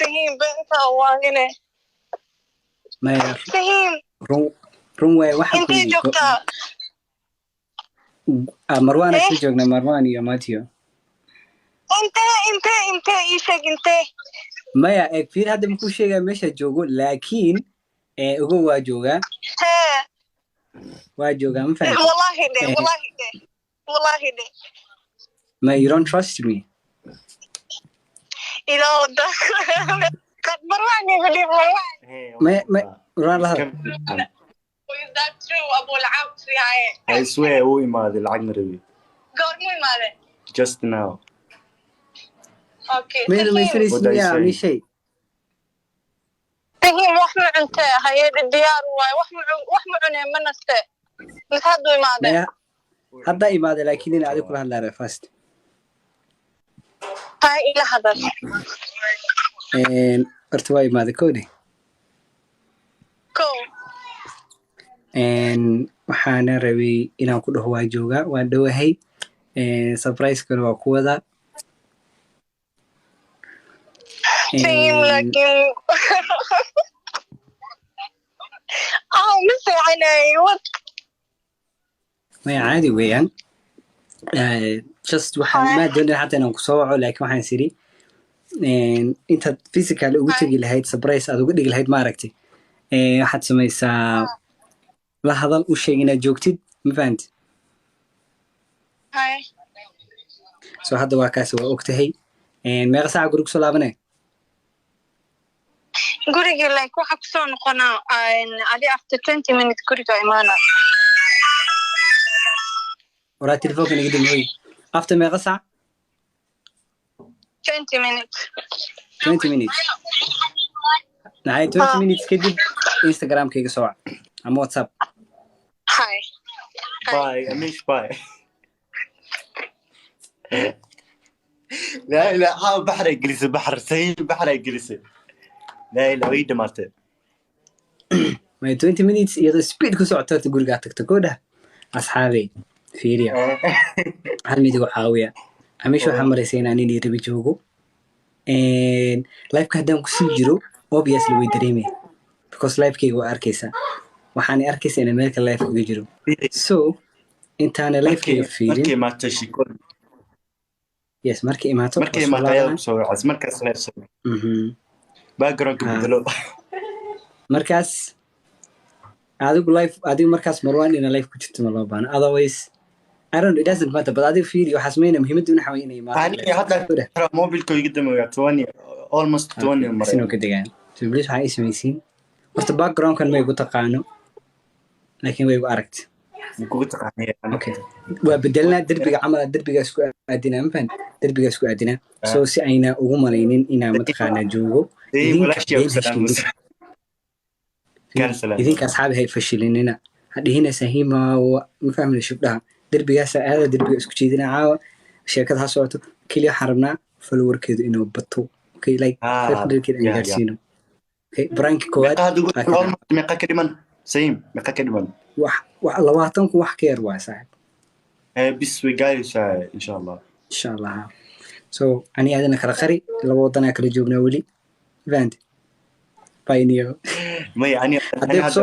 Sahiim, beenta waagine. Maya. Sahiim. Run run waay waxaan ku Intee yidhi. joogtaa? Ah, Marwaan Eh? isla joognaa, Marwaan iyo Matthew. Intee, intee, intee? Ii sheeg intee. Maya, eeg, fiir, hadda makuu sheegaa meesha joogo, laakiin ogow, waa joogaa. Hee? Waa joogaa, ma fahamtay? Wallahi dhe. Eh. Wallahi dhe, wallahi dhe. Ma you don't trust me? Ilaa da qad Marwaan igu dhib, Marwaan. Maya, Marwaan la hadal. Is that true, abu lacag fiicaye? I swear, wuu imaaday, lacag ma rabi. Goormuu imaade? Just now. Okay. Ma rumaysanaysid? What I Miyaa say? Mishay? Sahiim, wax ma cuntee? Haye, diyaar waay. Wax ma cunee? Ma naste mise hadduu imaade? Maya, haddaa imaaday, laakiin in adiga kula hadlaa first. Hay, ila hadal. Horta waa imaaday kowdhe. Ko. Waxaana rabay inaan ku dhaho waa joogaa, waan dhowahay, surprise-kana waa ku wadaa. Sahiim, laakiin ah ma seexanay, what? Maya, caadi weeyaan. Just waxaan maa doonaya xataa inaan kusoo waco, laakiin waxaan is idhi intaad physical ugu tegi lahayd, surprise aad uga dhigi lahayd, maaragtay, waxaad samaysaa, la hadal, u sheeg inaad joogtid, ma fahanti? Hay. So hadda waa kaasi, waa ogtahay. Meeqa saaca guri kusoo laabanaya? Gurigii like waxa kusoo noqonaa adi after 20 minutes guriga imaana. Waraa, telefoonka naga damooy. After meeqa saac? 20 minutes. 20 minutes maxay? 20 minutes kadib Instagramkayga soo wac ama WhatsApp. Hay. Bye, Amish, bye. لا لا، ها baxray gelisay, baxar sahiin baxray gelisay. Laa ilaa, way dhamaatay. May, 20 minutes iyadoo speed ku socoto horta gurigaa tagto. Koo dhah, asxaabey, fiiriya, hal mid igu caawiya. Amish waxaa maraysa inaan inii rabi joogo liveka. Haddaan kusii jiro, obviously way dareemaya, because livekayga waa arkaysaa, waxaana arkaysa inaan meel kale live kaga jiro. So intaana livekayga fiirin Markay imaato shikol. Yes, markay imaato Markay waa soo imaato ayada laabanaa. Kusoo wacas markaas live soo backgroundka bedelo. Markaas adigu live, adigu markaas Marwaan ina live ku jirto ma loo baahno. Otherwise, I don't know, it doesn't matter, but adiga fiiri, waxaa sameynaya, muhiimaddu waxa way inay imaato. Aniga hadda mobilka iga dambeeya 20, almost 20 maray. Sinoo ka degaan. So please, waxaa ii samaysiin, horta backgroundkan ma igu taqaano, laakiin way igu aragti. Kugu taqaanaya. Okay, waa bedelnaa derbiga camal, derbigaa isku aadinaa, ma fahan? Derbigaa isku aadinaa, so si ayna ugu malaynin inaa mataqaanaa joogo. Idinka Walaashii been ha sheegin. Cancel. Idinka asxaabi hay fashilinina, ha dhihina "Sahima ma fahmina." Shubdhaha derbigaasa aada, derbiga isku jeedina. Caawa sheekada ha socoto. Keliya waxaan rabnaa followerkeedu inuu bato, okay? Like 500 keed aan gaarsiino. Okay, pranki koowaad Meeqa hadda waa ka almost meeqa ka dhiman, Sahim? Meeqa ka dhiman? Wax 20,000 wax ka yar waa, saaxib. Bis way gaaraysaa, insha Allah. Insha Allah. So ani adina kala qari, laba wadanaa kala joognaa weli, fahanti? Bye niyo. Maya, ani Haddii ani hadda